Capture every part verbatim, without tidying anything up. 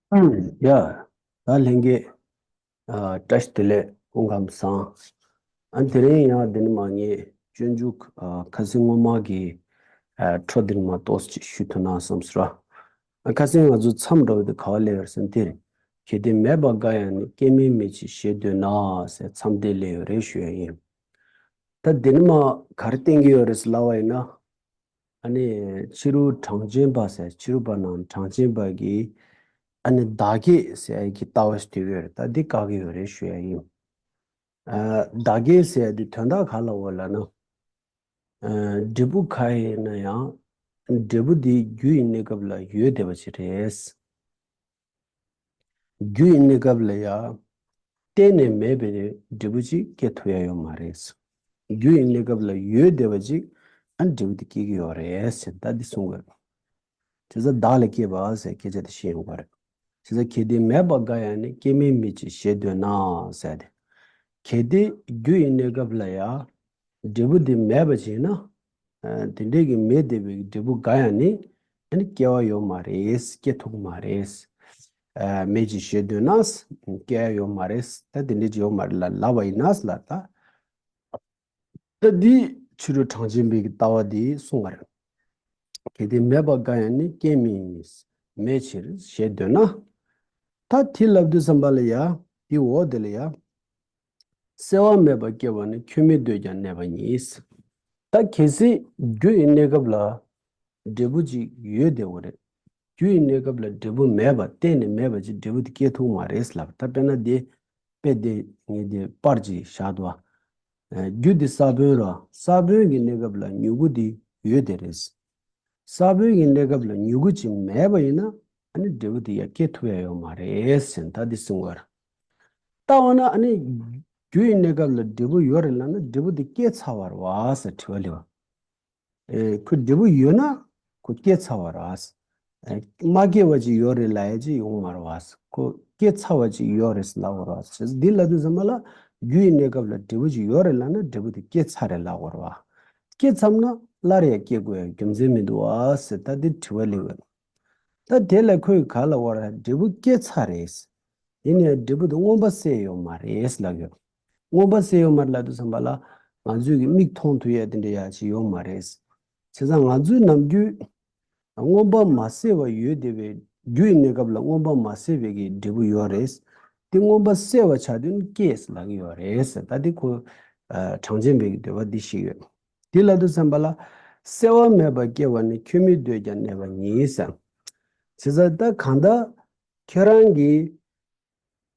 ཡ། ད་ལྷན་རྒྱས། ཨ། བཀྲ་ཤིས་བདེ་ལེགས། སྐུ་ཁམས་བཟང་། ཨ། དེ་རིང་ཡང་འདི་ནས་མར་ངས་སྤྱོད་འཇུག་ཨ། ཁ་སང་སྔོན་མ་གི་ཨ། འཕྲོ་འདི་ནས་མར་ཏོག་ཙམ་ཅིག་ཞུ་ཐུབ་ན་བསམ་སོང་ར། ཨ། ཁ་སང་ང་ཚོ་མཚམས་འདྲ་བོ་དེ་ག་པར་སླེབས་ཡོད་རེད་ཟེར་ན། དེ་རེད། གལ་ཏེ་མེད་པ་འགའ་ཡང་ནི། སྐྱེ་མེད་མེད་ཅེས་ཞེས་འདོད་ན་ཟེར་མཚམས་དེ་སླེབས་ཡོད་རེད་ཞུ་ཡ་ཡིན། ད་འདི་ནས་མར་ག་རེ་བསྟན་གྱི་ཡོད་རེད་ཟེར་ལབ་པ་ཡིན་ན། ཨ་ནི་ཕྱི་རོལ་གྲངས་ཅན་པ་ཟེར། ཕྱི་རོལ་པ་ནང་གྲངས་ཅན་པ་གིས་ཨ་ནི་བདག་བསྐྱེད་ཟེར་ཡ་གི་ལྟ་བ་ཞིག་སྡོད་ཡོད་རེད། ད་འདི་བཀག་གི་ཡོད་རེད་ཞུ་ཡ་ཡིན། ཨ། བདག་བསྐྱེད་ཟེར་ཡ་དེ་དོན་དག་ག་ལ་འོ་ལབ་ན། ཨ། འབྲས་བུ་ག་ཡིན་ན་ཡང་འབྲས་བུ་དེ་རྒྱུ་ཡི་གནས་སྐབས་ལ་ཡོད་བསྡད་པ་ཅིག་རེད། རྒྱུ་ཡི་གནས་སྐབས་ལ་ཡང་གཏན་ནས་མེད་པའི་འབྲས་བུ་ཅིག་སྐྱེ་ཐུབ་ཡ་ཡོད་མ་རེད། རྒྱུ་ཡི་གནས་སྐབས་ལ་ཡོད་བསྡད་པ་ཅིག་ཨ་ནི་འབྲས་བུ་དེ་སྐྱེ་གི་ཡོད་རེད་ཟེར། ད་འདི་གསུང་དགོས་རེད། བྱས་ཙང་བདག་ལ་སྐྱེས་པ་ཟེར་སྐད་ཆ་དེ་བཤད་ཡོང་གི་རེད། བྱས་ཙང་གལ་ཏེ་མེད་པ་འགའ་ཡང་ནི། སྐྱེ་མེད་མེད་ཅེས་ཞེས་འདོད་ན་ཟེར་ཏེ། གལ་ཏེ་རྒྱུ་ཡི་གནས་སྐབས་ལ་ཡང་འབྲས་བུ་དེ་མེད་པ་ཅིག་ཡིན་ན། ཨ། དེ་འདྲའི་གི་མེད་བསྡད་པའི་འབྲས་བུ་འགའ་ཡང་ནི་ཨ་ནི་སྐྱེ་བ་ཡོད་མ་རེད། སྐྱེ་ཐུབ་མ་རེད། ཨ། མེད་ཅེས་ཞེས་འདོད་ན་སྐྱེ་ཡ་ཡོད་མ་རེད། ད་དེ་འདྲའི་ཅིག་ཡོད་མ་རེད་ལ་ལབ་པ་ཡིན་ན་ལ། ད་ད་འདི་ཕྱི་རོལ་གྲངས་ཅན་པའི་གི་ལྟ་བ་འདི་གསུངས་པ་རེད། གལ་ཏེ་མེད་པ་འགའ་ཡང་ནི། སྐྱེ་མེད་མེད་ཅེས་ཞེས་འདོད་ན། ད་དེ་ལབ་དུས་ཙམ་པ་ལ་ཡ། དེ་འོག་དེ་ལ་ཡ། གསལ་བ་མེད་པར་སྐྱེ་བ་ནི། ཁྱོད་མི་འདོད་ཀྱང་གནས་པ་ཉིད། ད་གལ་སྲིད་རྒྱུ་ཡི་གནས་སྐབས་ལ་འབྲས་བུ་ཅིག་ཡོད་བསྡད་ཡོད་རེད། རྒྱུ་ཡི་གནས་སྐབས་ལ་འབྲས་བུ་མེད་པ། གཏན་ནས་མེད་པ་ཅིག་འབྲས་བུ་དེ་སྐྱེ་ཐུབ་མ་རེད་ལབ། ད་དཔེར་ན་དེ་དཔེ་དེ་ངས་དེ་པར་ཅིག་བཞག་འདུག་ཨ། རྒྱུ་དེ་ས་བོན་ར། ས་བོན་གྱི་གནས་སྐབས་ལ་མྱུ་གུ་དེ་ཡོད་བསྡད་རེད། ས་བོན་གྱི་གནས་སྐབས་ལ་མྱུ་གུ་ཅིག་མེད་པ་ཡིན་ན། ཨ་ནི་འབྲས་བུ་དེ་ཡང་སྐྱེ་ཐུབ་ཡ་ཡོད་མ་རེད་ཟེར། ད་འདི་གསུང་བར། ད་འོ་ན་ཨ་ནི་རྒྱུ་ཡི་གནས་སྐབས་ལ་འབྲས་བུ་ཡོད་རེད་ལབ་ན། འབྲས་བུ་དེ་སྐྱེས་ཚར་བ་རེད་བ་ཟེར་དྲི་བ་སླེབས་པ། ཨེ། ཁོ་འབྲས་བུ་ཡོད་ན་ཁོ་སྐྱེས་ཚར་བ་རེད། ཨེ། མ་སྐྱེས་པ་ཅིག་ཡོད་རེད་ལབ་ཡ་ཅིག་ཡོང་མ་རེད་བ། ཁོ་སྐྱེས་ཚར་བ་ཅིག་ཡོད་རེད་ལབ་དགོས་རེད་བ། འདི་ལབ་དུས་ཙམ་པ་ལ་རྒྱུ་ཡི་གནས་སྐབས་ལ་འབྲས་བུ་ཅིག་ཡོད་རེད་ལབ་ན། འབྲས་བུ་དེ་སྐྱེས་ཚར་རེད་ལབ་དགོས་རེད་བ། སྐྱེས་ཚར་ན་སླར་ཡང་སྐྱེ་དགོས་ཡ་རྒྱུ་མཚན་མི་འདུག་བ་ཟེར། ད་འདི་དྲི་བ་སླེབས་ཡོད། ད་དེ་ལ་ཁོས་ག་ལབ་པ་རེད། འབྲས་བུ་སྐྱེས་ཚར་རེད། ཡིན་ནའི་འབྲས་བུ་དེ་མངོན་པ་གསལ་ཡོད་མ་རེད་ལབ་ཡོད། མངོན་པ་གསལ་ཡོད་མ་རེད་ལབ་དུས་ཙམ་པ་ལ་ང་ཚོས་ཀྱི་མིག་མཐོང་ཐུབ་ཡ་དེ་འདྲ་ཡ་ཅིག་ཡོད་མ་རེད། བྱས་ཙང་ང་ཚོའི་ནམ་རྒྱུན་མངོན་པ་མ་གསལ་བ་ཡོད་བསྡད་པའི། རྒྱུ་ཡི་གནས་སྐབས་ལ་མངོན་པ་མ་གསལ་བའི་གི་འབྲས་བུ་ཡོད་རེད། དེ་མངོན་པ་གསལ་བ་ཆགས་དུས་ནི་སྐྱེས་ལབ་ཀྱི་ཡོད་རེད། ད་དེ་ཁོ་ཨ་གྲངས་ཅན་པའི་གི་འདོད་པ་འདི་ཞིག་ཡོད། དེ་ལབ་དུས་ཙམ་པ་ལ། གསལ་བ་མེད་པར་སྐྱེ་བ་ནི། ཁྱོད་མི་འདོད་ཀྱང་གནས་པ་ཉིད་ཟེར། བྱས་ཙང་ད་གང་ལྟར་ཁྱེད་རང་གིས་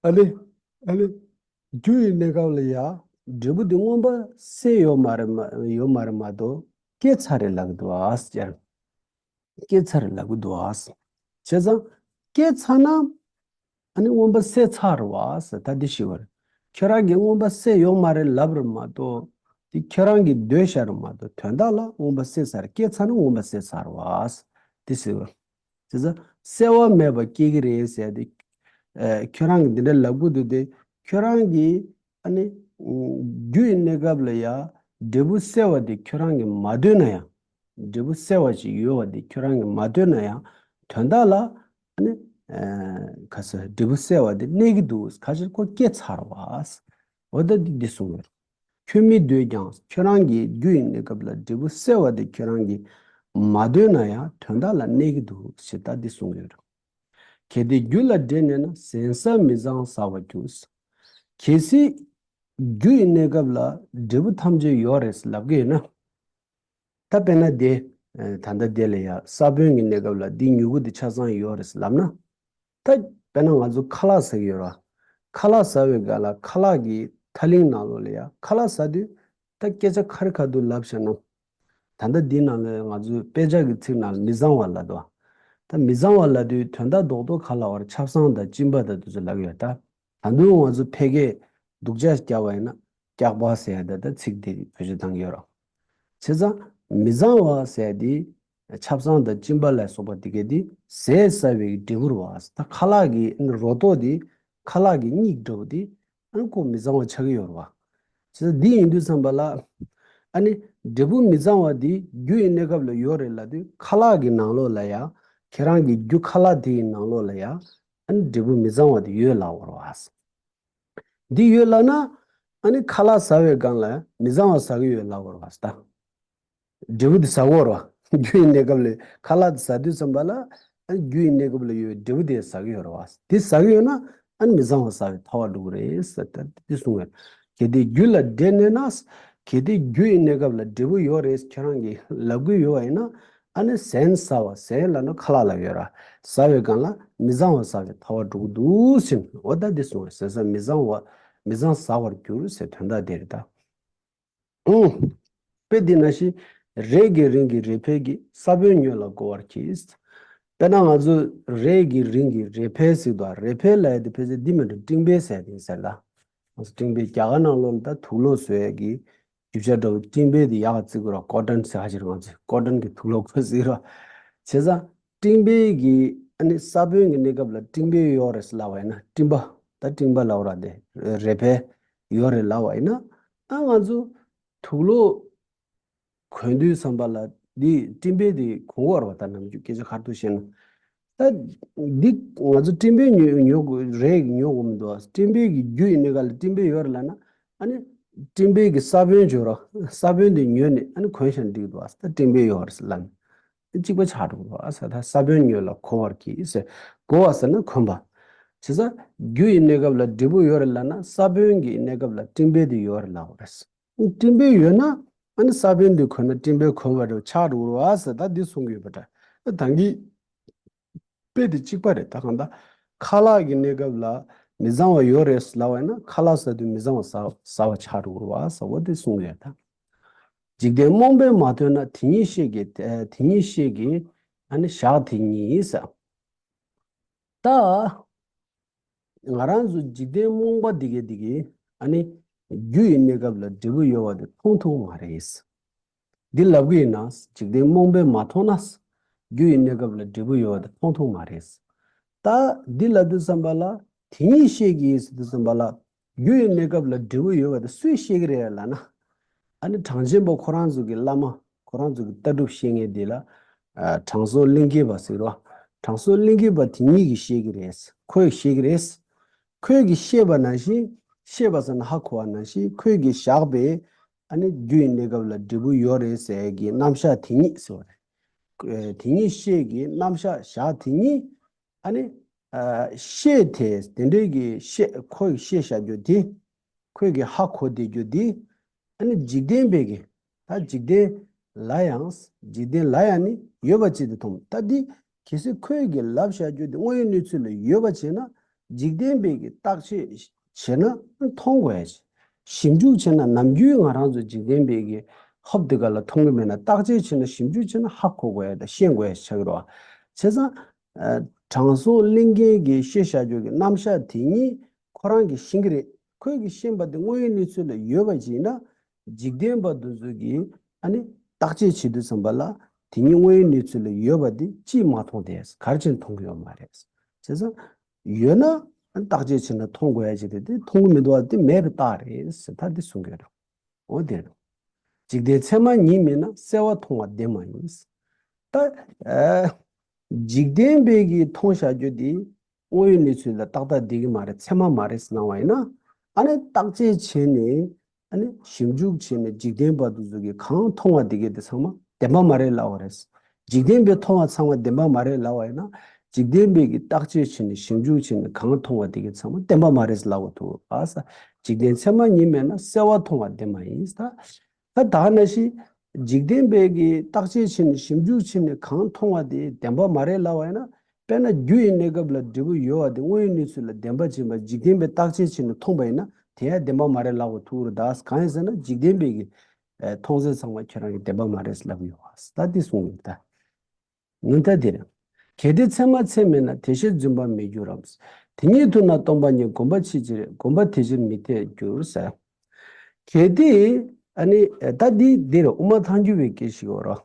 ཨ་ལེ། ཨ་ལེ། རྒྱུ་ཡི་གནས་སྐབས་ལ་ཡ་འབྲས་བུ་འདི་མངོན་པ་གསལ་ཡོད་མ་རེད་མ། ཡོད་མ་རེད་མ་གཏོགས་སྐྱེས་ཚར་རེད་ལབ་ཀྱི་འདུག་ཨ་ཟེར། སྐྱེས་ཚར་རེད་ལབ་ཀྱི་འདུག་ཨ་ཟེར། བྱས་ཙང་སྐྱེས་ཚར་ན་ཨ་ནི་མངོན་པ་གསལ་ཚར་བ་ཟེར། ད་འདི་ཞིག་བར་ཁྱོད་རང་གིས་མངོན་པ་གསལ་ཡོད་མ་རེད་ལབ་རེད་མ་གཏོགས། དེ་ཁྱོད་རང་གིས་འདོད་བཞག་རེད་མ་གཏོགས། དོན་དག་ལ་མངོན་པ་གསལ་ཚར། སྐྱེས་ཚར་ན་མངོན་པ་གསལ་ཚར་བ་ཟེར། འདི་ཟེར་བ། བྱས་ཙང་གསལ་བ་མེད་པ་སྐྱེ་གི་རེད་ཟེར་ཏེ། ཨ། ཁྱོད་རང་གིས་འདི་འདྲ་ལབ་དགོས་འདུག་སྟེ། ཁྱོད་རང་གིས་ཨ་ནི་རྒྱུ་ཡི་གནས་སྐབས་ལ་ཡ་འབྲས་བུ་གསལ་བ་དེ་ཁྱོད་རང་གིས་མ་འདོད་ན་ཡང་། འབྲས་བུ་གསལ་བ་ཞིག་ཡོད་པ་དེ་ཁྱོད་རང་གིས་མ་འདོད་ན་ཡང་། དོན་དག་ལ་ཨ་ནི་ཨ་ག་ཟེར། འབྲས་བུ་གསལ་བ་དེ་གནས་ཀྱི་འདུག། ག་ཅིར་ཁོ་སྐྱེས་ཚར་བ། འོ་ད་འདི་འདི་གསུངས་ཡོད། ཁྱོད་མི་འདོད་ཀྱང་། ཁྱོད་རང་གིས་རྒྱུ་ཡི་གནས་སྐབས་ལ་འབྲས་བུ་གསལ་བ་དེ་ཁྱོད་རང་གིས་མ་འདོད་ན་ཡང་དོན་དག་ལ་གནས་ཀྱི་འདུག་ཞེས་ད་འདི་གསུངས་ཡོད། གལ་ཏེ་རྒྱུ་ལ་འབྲས་གནས་ན། ཟན་ཟ་མི་གཙང་ཟ་བར་འགྱུར། གལ་སྲིད་རྒྱུ་ཡི་གནས་སྐབས་ལ་འབྲས་བུ་ཐམས་ཅད་ཡོད་རེད་ལབ་ཀྱི་ཡོད་ན། ད་དཔེར་ན་དེ། ཨ། ད་ལྟ་དེ་ལ་ཡ་ས་བོན་གྱི་གནས་སྐབས་ལ་འདི་མྱུ་གུ་འདི་ཆ་ཚང་ཡོད་རེད་ལབ་ན། ད་དཔེར་ན་ང་ཚོ་ཁ་ལག་ཟ་གི་ཡོད་ར། ཁ་ལག་ཟ་བའི་སྒང་ལ་ཁ་ལག་གི་ཐ་ལིང་ནང་ལོགས་ལ་ཡ་ཁ་ལག་ཟ་དུས། ད་སྐད་ཆ་ཁ་རི་ཁ་ཐུག་ལབ་བྱས་ན། ད་ལྟ་འདི་ནང་ལ་ང་ཚོའི་དཔེ་ཆ་གི་ཚིག་ནང་ལ་མི་གཙང་བ་ལབ་འདུག། ད་མི་གཙང་བ་ལབ་དུས་དོན་དག་རྡོག་རྡོག་ག་ལབ་པ་རེད། ཆབ་གསང་དང་གཅིན་པ་དང་དེ་ཚོ་ལབ་ཀྱི་ཡོད་ད། ད་དུང་ང་ཚོ་ཕལ་སྐད་སྡུག་ཅག་རྒྱག་པ་ཡིན་ན་སྐྱག་པ་ཟེར་ཡ་ད་ད་ཚིག་དེ་བེད་སྤྱོད་བཏང་གི་ཡོད་ར། བྱས་ཙང་མི་གཙང་བ་ཟེར་ཡ་དེ་ཆབ་གསང་དང་གཅིན་པ་ལ་སོགས་པ་དེ་གས་དེ་ཟས་ཟ་བའི་འབྲས་བུ་རེད་བ། ད་ཁ་ལག་གི་རོ་ཏོག་དེ་ཁ་ལག་གི་སྙིགས་འདྲ་བོ་དེ་ཨ་ནི་ཁོ་མི་གཙང་བ་ཆགས་ཀྱི་ཡོད་རེད་བ། བྱས་ཙང་འདི་ཡིན་དུས་ཙམ་པ་ལ། ཨ་ནི་འབྲས་བུ་མི་གཙང་བ་འདི་རྒྱུ་ཡི་གནས་སྐབས་ལ་ཡོད་རེད་ལབ་དུས་ཁ་ལག་གི་ནང་ལོགས་ལ་ཡ། ཁྱེད་རང་གི་རྒྱུ་ཁ་ལག་དེ་ཡི་ནང་ལོགས་ལ་ཡ། ཨ་ནི་འབྲས་བུ་མི་བཟང་བ་དེ་ཡོད་ལབ་དགོས་རེད་བ། འདི་ཡོད་ལབ་ན། ཨ་ནི་ཁ་ལག་ཟ་བའི་སྒང་ལ་མི་བཟང་བ་ཟ་གི་ཡོད་ལབ་དགོས་རེད་བ། ད་འབྲས་བུ་དེ་ཟ་དགོས་རེད་བ། རྒྱུ་ཡི་གནས་སྐབས་ལ་ཁ་ལག་དེ་ཟ་དུས་ཙམ་པ་ལ། ཨ་ནི་རྒྱུ་ཡི་གནས་སྐབས་ལ་ཡོད་པའི་འབྲས་བུ་དེ་ཟ་གི་ཡོད་རེད་བ། དེ་ཟ་གི་ཡོད་ན། ཨ་ནི་མི་བཟང་བ་ཟ་བའི་ཐལ་བ་འགྲོ་གི་རེད་ཟེར་ད་དེ་གསུང་གི་ཡོད། གལ་ཏེ་རྒྱུ་ལ་འབྲས་གནས་ན། གལ་ཏེ་རྒྱུ་ཡི་གནས་སྐབས་ལ་འབྲས་བུ་ཡོད་རེད་ཁྱེད་རང་གིས་ལབ་གི་ཡོད་པ་ཡིན་ན། ཨ་ནི་ཟན་ཟ་བ། ཟན་ལབ་ན་ཁ་ལག་ལ་ཡོད་ར། ཟ་བའི་སྒང་ལ་མི་བཟང་བ་ཟ་བའི་ཐལ་བ་འགྲོ་གི་འདུག་ཟེར། འོ་ད་འདི་གསུངས་པ་ཟས་ཟ་མི་བཟང་བ། མི་བཟང་ཟ་བར་འགྱུར་ཟེར་དོན་དག་དེ་རེད་ད། ཨུང་། དཔེ་འདི་ནང་བཞིན། རས་ཀྱི་རིན་གྱིས་རས་འཕེལ་གྱི། ས་བོན་ཉོས་ལ་བགོ་བར་གྱིས། དཔེར་ན་ང་ཚོ་རས་ཀྱི་རིན་གྱིས་རས་འཕེལ་ཟེར་དུས། རས་འཕེལ་ལབ་ཡ་དེ་ཕལ་ཆེར་འདི་མིན་འགྲོ། སྤྲིང་པའི་ཟས་དེ་ཟེར་ལ། ང་ཚོ་སྤྲིང་པའི་རྒྱ་གར་ནང་ལོགས་ལ་ད་དུག་ལོག་བཟོ་ཡ་གི་རྒྱུ་ཆ་འདྲ་བོ་སྤྲིང་པའི་དེ་ཡག་ག་བརྩི་དགོས་ར། ཀོ་ཊོན་ཟེར་ཧ་ཅིག་རང་ཚོས་ཀོ་ཊོན་གྱི་དུག་ལོག་ཁོ་ཟེར་ར། བྱས་ཙང་སྤྲིང་པའི་གི་ཨ་ནི་ས་བོན་གྱི་གནས་སྐབས་ལ་སྤྲིང་པའི་ཡོད་རེད་ལབ་པ་ཡིན་ན། སྤྲིན་པ། ད་སྤྲིན་པ་ལབ་ར་དེ་རས་འཕེལ་ཡོད་རེད་ལབ་པ་ཡིན་ན། ཨ་ང་ཚོ་དུག་ལོག་གོན་དུས་ཙམ་པ་ལ་འདི་སྤྲིན་པའི་དེ་གོན་དགོས་རེད་བ། ད་ནམ་རྒྱུན་སྐད་ཆ་ཁ་ཐུག་བཤད་ན། ད་འདི་ང་ཚོ་སྤྲིན་པའི་ཉོ་ཉོ་དགོས་རས་ཉོ་དགོས་མི་འདུག་བ། སྤྲིན་པའི་གི་རྒྱུ་ཡི་གནས་སྐབས་ལ་སྤྲིན་པའི་ཡོད་རེད་ལབ་ན། ཨ་ནི་སྤྲིན་པའི་གི་ས་བོན་བྱོས་ར། ས་བོན་དེ་ཉོས་ནས་ཨ་ནི་གོན་བཞག་ན་འགྲིག་འདུག་བ། ད་སྤྲིན་པའི་ཡོད་རེད་ལབ་ན་གཅིག་པ་ཆགས་འགྲོ་གི་འདུག་བ། ས་ད་ས་བོན་ཉོས་ལ་བགོ་བར་གྱིས་ཟེར། བགོ་བ་ཟེར་ན་གོན་པ། བྱས་ཙང་རྒྱུ་ཡི་གནས་སྐབས་ལ་འབྲས་བུ་ཡོད་རེད་ལབ་ན། ས་བོན་གྱི་གནས་སྐབས་ལ་སྤྲིན་པའི་དེ་ཡོད་རེད་ལབ་དགོས་རེད། སྤྲིན་པའི་ཡོད་ན། ཨ་ནི་ས་བོན་དེ་གོན་ན་སྤྲིན་པའི་གོན་པ་འདྲ་བོ་ཆགས་འགྲོ་གི་རེད་བ་ཟེར་ད་འདི་གསུང་གི་ཡོད་པ་འདྲ། ད་གིན་དཔེ་དེ་གཅིག་པ་རེད། ད་གང་ལྟར་ཁ་ལག་གི་གནས་སྐབས་ལ་མི་བཟང་བ་ཡོད་རེད་ལབ་པ་ཡིན་ན། ཁ་ལག་ཟ་དུས་མི་བཟང་བ་ཟ་ཟ་བ་ཆགས་འགྲོ་གི་རེད་བ་ཟེར་བ་དེ་གསུང་གི་ཡོད་ད། འཇིག་རྟེན་རྨོངས་པས་མ་མཐོང་ན། དེ་ཉིད་ཤེས་ཀྱི། དེ་ཉིད་ཤེས་ཀྱི་ཨ་ནི་ཞག་དེ་ཉིད་ཟེར། ད་ང་རང་ཚོ་འཇིག་རྟེན་རྨོངས་པ་འདི་གས་འདི་གས་ཨ་ནི་རྒྱུ་ཡི་གནས་སྐབས་ལ་འབྲས་བུ་ཡོད་པ་དེ་མཐོང་ཐུབ་མ་རེད། འདི་ལབ་གི་ཡིན་ན། འཇིག་རྟེན་རྨོངས་པས་མ་མཐོང་ན། རྒྱུ་ཡི་གནས་སྐབས་ལ་འབྲས་བུ་ཡོད་པ་དེ་མཐོང་ཐུབ་མ་རེད། ད་འདི་ལབ་དུས་ཙམ་པ་ལ་དེ་ཉིད་ཤེས་ཀྱི་ཟེར་དུས་ཙམ་པ་ལ། རྒྱུ་ཡི་གནས་སྐབས་ལ་འབྲས་བུ་ཡོད་པ་དེ་སུས་ཤེས་ཀྱི་རེད་ལབ་ན། ཨ་ནི་གྲངས་ཅན་པ་ཁོ་རང་ཚོ་གི་བླ་མ། ཁོ་རང་ཚོ་གི་ལྟ་གྲུབ་ཤེས་མཁན་དེ་ལ། ཨ་དྲང་སྲོང་གླིང་གེ་པ་ཟེར་བ། དྲང་སྲོང་གླིང་གེ་པ་དེ་ཉིད་ཀྱིས་ཤེས་ཀྱི་རེད། ཁོས་ཤེས་ཀྱི་རེད། ཁོས་ཀྱིས་ཤེས་པ་ནང་བཞིན། ཤེས་པ་ཟེར་ན་ཧ་གོ་བ་ནང་བཞིན། ཁོས་ཀྱིས་བཞག་པའི་ཨ་ནི་རྒྱུ་ཡི་གནས་སྐབས་ལ་འབྲས་བུ་ཡོད་རེད་ཟེར་གྱི་རྣམ་གཞག་དེ་ཉིད་ཟེར་བ་རེད། ཨ་དེ་ཉིད་ཤེས་ཀྱི་རྣམ་གཞག་བཞག་དེ་ཉིད། ཨ་ནི། ཨ་ཤེས་དེ་དེ་འདྲའི་གི་ཤེས། ཁོ་ཡི་ཤེས་བཞག་རྒྱུ་དེ། ཁོས་ཀྱི་ཧ་གོ་བསྡད་རྒྱུ་དེ། ཨ་ནི་འཇིག་རྟེན་པའི་གི། ད་འཇིག་རྟེན་ལ་ཡང་། འཇིག་རྟེན་ལ་ཡང་ནི་ཡོད་པ་ཅིག་ཏུ་མཐོང་། ད་འདི་གལ་སྲིད་ཁོས་ཀྱི་ལབ་བཞག་རྒྱུ་དེ་དངོས་ཡོད་གནས་ཚུལ་ལ་ཡོད་པ་བྱས་ན། འཇིག་རྟེན་པའི་གི་བརྟག་དཔྱད་བྱས་ན་མཐོང་དགོས་ཡ་ཅིག་ཞིབ་འཇུག་བྱས་ན། ནམ་རྒྱུན་ང་རང་ཚོ་འཇིག་རྟེན་པའི་གི་ཧོབ་དེ་ག་ལ་མཐོང་གི་མེད་ན། བརྟག་དཔྱད་བྱས་ན། ཞིབ་འཇུག་བྱས་ན་ཧ་གོ་དགོས་ཡ་དང་ཤེས་དགོས་ཡ་ཆགས་ཀྱི་རེད་བ། བྱས་ཙང་། ཨ་དྲང་སྲོང་གླིང་གེ་གིས་ཤེས་བཞག་རྒྱུ་གི་རྣམ་གཞག་དེ་ཉིད་ཁོ་རང་གིས་ཤེས་ཀྱི་རེད། ཁོས་ཀྱིས་ཤེས་པ་དེ་དངོས་ཡོད་གནས་ཚུལ་ལ་ཡོད་པ་ཅིག་ཡིན་ན། འཇིག་རྟེན་པ་དེ་ཚོ་གིས་ཨ་ནི་བརྟག་དཔྱད་བྱེད་དུས་ཙམ་པ་ལ། དེ་ཉིད་དངོས་ཡོད་གནས་ཚུལ་ལ་ཡོད་པ་དེ་ཅིས་མ་མཐོང་དེ། ག་རེ་བྱས་ནས་མཐོང་གི་ཡོད་མ་རེད། བྱས་ཙང་། ཡོད་ན་བརྟག་དཔྱད་བྱས་ན་མཐོང་དགོས་ཡ་ཅིག་རེད་དེ། མཐོང་གི་མི་འདུག་བ་དེ་མེད་པའི་རྟགས་རེད་ཟེར་ད་འདི་གསུང་གི་རེད། འོ་དེ་རེད། འཇིག་རྟེན་ཚད་མ་ཉིད་མིན་ན། གསལ་བ་མཐོང་བ་བདེན་མ་ཡིན། ད་ཨ་འཇིག་རྟེན་པའི་གིས་མཐོང་བཞག་རྒྱུ་དེ་དངོས་ཡོད་གནས་ཚུལ་ལ་ཏག་ཏག་བསྡད་ཀྱི་མ་རེད། ཚད་མ་མ་རེད་ཟེར་གནང་བ་ཡིན་ན། ཨ་ནི་བརྟག་དཔྱད་བྱས་ནས། ཨ་ནི་ཞིབ་འཇུག་བྱས་ནས་འཇིག་རྟེན་པ་དེ་ཚོ་གིས་གང་མཐོང་བ་དེ་གས་དེ་ཚང་མ་བདེན་པ་མ་རེད་ལབ་པ་རེད། འཇིག་རྟེན་པས་མཐོང་བ་ཚང་མ་བདེན་པ་མ་རེད་ལབ་པ་ཡིན་ན། འཇིག་རྟེན་པའི་གིས་བརྟག་དཔྱད་བྱས་ནས་ཞིབ་འཇུག་བྱས་ནས་གང་མཐོང་བ་དེ་གས་ཚང་མ་བདེན་པ་མ་རེད་ལབ་པ་འདུག་ཨ་ས། འཇིག་རྟེན་ཚད་མ་ཉིད་མིན་ན། གསལ་བ་མཐོང་བ་བདེན་མ་ཡིན་ས། ད་ད་ནང་བཞིན་འཇིག་རྟེན་པའི་གིས་བརྟག་དཔྱད་བྱས་ནས་ཞིབ་འཇུག་བྱས་ནས་གང་མཐོང་བ་དེ་བདེན་པ་མ་རེད་ལབ་པ་ཡིན་ན། དཔེར་ན་རྒྱུ་ཡི་གནས་སྐབས་ལ་འབྲས་བུ་ཡོད་པ་དེ་དངོས་ཡོད་གནས་ཚུལ་ལ་བདེན་པ་ཅན་པ་འཇིག་རྟེན་པས་བརྟག་དཔྱད་བྱས་ནས་མཐོང་པ་ཡིན་ན། དེ་ཡང་བདེན་པ་མ་རེད་ལབ་པ་ཐུག་རེད་ད། གང་ཡིན་ཟེར་ན་འཇིག་རྟེན་པའི་གི་ཨ་མཐོང་ཚད་ཚང་མ་ཁྱེད་རང་གིས་བདེན་པ་མ་རེད་ལབ་ཡོད་པ་ད་འདི་གསུངས་ཡོད་ད། ཉུང་མཐའ་འདིར། གལ་ཏེ་ཚད་མ་ཚད་མིན་ན། དེ་ཕྱིར་བརྫུན་པ་མི་འགྱུར་རམ། དེ་ཉིད་མཐུན་ན་སྟོང་པ་ཉིད། བསྒོམ་པ་ཕྱིན་ཅི་རེད། བསྒོམ་པ་དེ་ཕྱིར་མི་འཐད་འགྱུར་ཟེར། གལ་ཏེ། ཨ་ནི་ད་འདི་འདིར་དབུ་མ་ཐལ་འགྱུར་བའི་སྐད་ཞིག་ཡོད་རེད།